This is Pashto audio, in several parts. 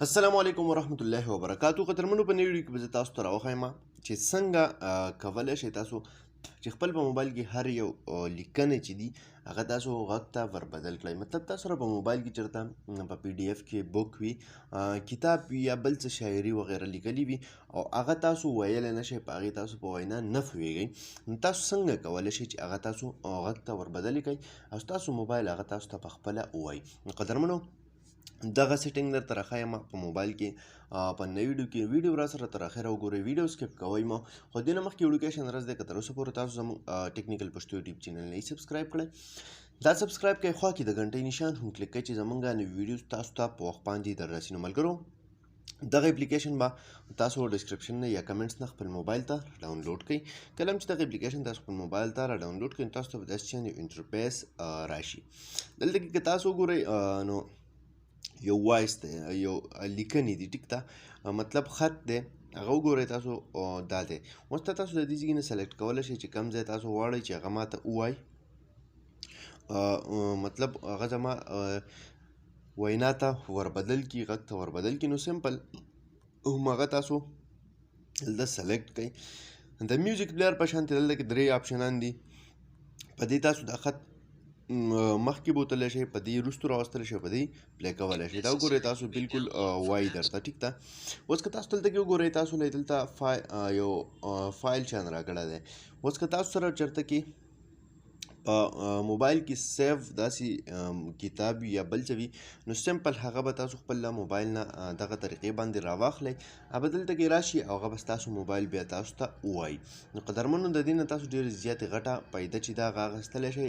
السلام علیکم ورحمت الله وبرکاتو. قدرمنو، په نوې ویډیو کې به زه تاسو ته راوښایم چې څنګه کولی شئ تاسو چې خپل په موبایل کې هر یو لیکنې چې دي هغه تاسو غږ ته وربدل کړئ. مطلب تاسو سره په موبایل کې چېرته په پی ډي اف کې بوک وي، کتاب وي یا بل څه شاعري وغیره لیکلي وي او هغه تاسو ویلی نه شئ، په هغې تاسو په وینا نه پوهېږئ، نو تاسو څنګه کولی شئ چې هغه تاسو غږ ته وربدلې کړئ او ستاسو موبایل هغه تاسو ته په خپله ووایي. نو قدرمنو، دغه setting درته راښایم په موبایل کې په نوې ویډیو کې. ویډیو را سره تر اخره وګورئ، ویډیو skip کوئ مه. خو دې نه مخکې وړوکی شان عرض دی، که تر اوسه پورې تاسو زموږ ټیکنیکل پښتو یوټیوب چینل نه subscribe کړئ، دا subscribe کړئ، خوا کې د ګنټۍ نشان هم کلیک کړئ چې زموږ نوې ویډیو تاسو ته په وخت باندې در رسي. نو ملګرو، دغه اپلیکیشن به تاسو description نه یا comments نه خپل موبایل ته ډاونلوډ کړئ. کله هم چې دغه اپلیکیشن تاسو خپل موبایل ته را ډاونلوډ کړئ، تاسو ته به داسې شان یو interface راشي. دلته کې که تاسو وګورئ نو یو voice دی، یو لیکنې دي، ټیک ده، مطلب خط دی، هغه وګورئ تاسو، دا دی. اوس ته تاسو د دې ځای نه select کولی شئ چې کوم ځای تاسو غواړئ چې هغه ماته ووایي، مطلب هغه زما وینا ته وربدل کړي، غږ ته وربدل کړي. نو simple هم هغه تاسو دلته select کړئ. د music player په شان دلته کې درې آپشنان دي. په دې تاسو د خط مخکې بوتلی شئ، په دې وروستو راوستلی شئ، په دې play کولی شئ. دا وګورئ تاسو بالکل وایي درته، ټیک ده. اوس که تاسو دلته کې وګورئ، تاسو له دلته یو فایل چان راکړی دی. اوس که تاسو سره چېرته کې په موبایل کې save داسې کتاب وي یا بل څه وي، نو simple هغه به تاسو خپل له موبایل نه دغه طریقې باندې راواخلئ، هغه دلته کې راشي او هغه به ستاسو موبایل بیا تاسو ته ووایي. نو قدرمنو، د دې نه تاسو ډېرې زیاتې غټه پیدا چې دا هغه اخیستلی شئ،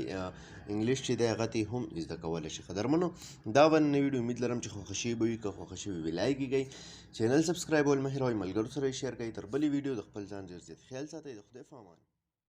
انګلیش چې دی هغه ته هم زده کولی شئ. قدرمنو، دا به نوې ویډیو، امید لرم چې خوښه شوې به وي. که خوښه شوې وي like یې کړئ، چینل subscribe ول مه هېروئ، ملګرو سره یې share کړئ. تر بلې ویډیو د خپل ځان ډېر زیات خیال ساتئ. د خدای په امان.